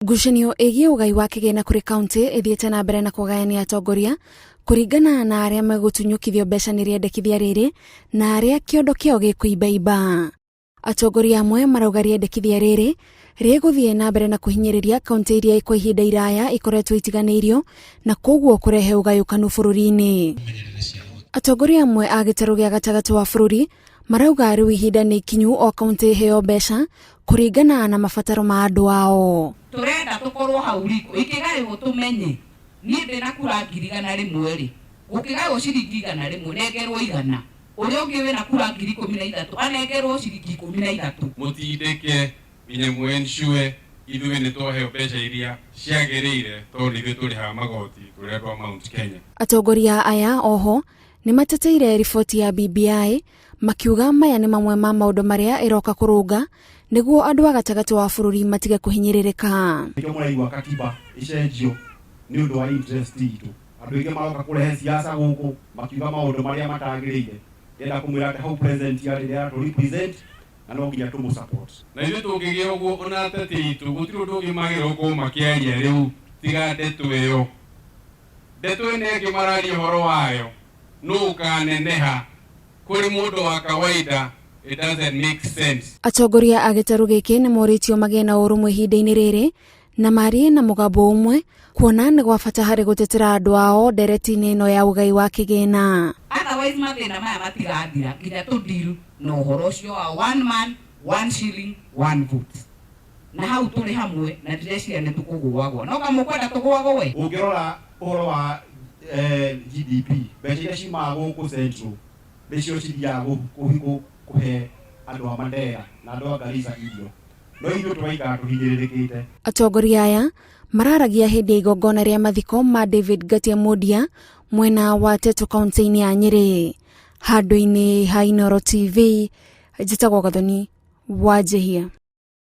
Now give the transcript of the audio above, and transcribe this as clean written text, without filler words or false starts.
Ngucanio ĩgiĩ ũgai wa kĩgĩna kũrĩ kaunti ĩthiĩte na mbere na kũgayania atongoria kũringana na arĩa megũtunyũkithio mbeca nĩ rĩendekithia rĩrĩ na arĩa kĩondo kĩao gĩkũimbaimba. Atongoria amwe marauga rĩendekithia rĩrĩ rĩgũthiĩ na mbere na kũhinyĩrĩria kaunti iria kwa ihinda iraya ikoretwo itiganĩirio na koguo kũrehe ũgayũkanu bũrũri-inĩ. Atongoria amwe a gĩtarũ gĩa gatagatĩ wa bũrũri marauga rĩu ihinda nĩ ikinyu o kaunti ĩheo mbeca kũringana na mabataro ma andũ ao. Tũrenda tũkorwo hau riko ikĩgaywo tũmenye niĩ ndĩna kura 100,000 rĩ, gũkĩgaywo ciringi 100 nengerwo 100, ũrĩa ũngĩ wĩna kura 13,000 anengerwo ciringi 13. Mũtindĩke nginya mũ ensure ithuĩ nĩ twaheo mbeca iria ciagĩrĩire tondũ nĩ ithuĩ tũrĩhaga magoti tũrĩ andũ a Mount Kenya. Atongoria aya oho nĩ mateteire riboti ya BBI makiuga maya nĩ mamwe ma maũndũ marĩa ĩroka kũrũnga nĩguo andũ a gatagatĩ wa bũrũri matige kũhinyĩrĩrĩka. Nĩkĩo mũraigua katiba ĩcenjio nĩ ũndũ wa interest itũ. Andũ aingĩ maroka kũrehe siasa gũkũ makiuga maũndũ marĩa matagĩrĩire. Ndĩrenda kũmwĩra atĩ hau president arĩ nĩ aratũ represent na no nginya tũmũ support. Na ithuĩ tũngĩgĩa ũguo ona ateti aitũ gũtirĩ ũndũ ũngĩ magĩrĩirwo gũkorwo makĩaria rĩu tiga ndeto ĩyo. Ndeto ĩno ĩngĩ mararia ũhoro wayo nũ ũkaneneha kũrĩ mũndũ wa kawaida it doesn't make sense. Atongoria a gĩtarũ gĩkĩ nĩ morĩtio magĩe na ũrũmwe ihinda-inĩ rĩrĩ na marie na mũgambo ũmwe kuona nĩ gwa bata harĩ gũtetera andũ ao ndereti-inĩ ĩno ya ũgai wa kĩgĩna. Otherwise mathĩna maya matigathira nginya tũ deal na ũhoro ũcio wa one man, one shilling, one vote. Na hau tũrĩ hamwe na ndireciria nĩ tũkũgũagũa. No ka mũkwenda tũgũagũe? Ũngĩrora ũhoro wa GDP, mbeca iria ciumaga gũkũ Central nĩcio cithiaga kũhe andũ a Mandera na andũ a Garissa irio, no ithuĩ tũraikara tũhinyĩrĩrĩkĩte. Atongoria aya mararagia hĩndĩ ya igongona rĩa mathiko ma David Ngatia Mundia mwena wa Tetu kaunti-inĩ ya Nyĩrĩ. Handũ-inĩ ha Inooro TV, njĩtagwo Gathoni Wanjihia.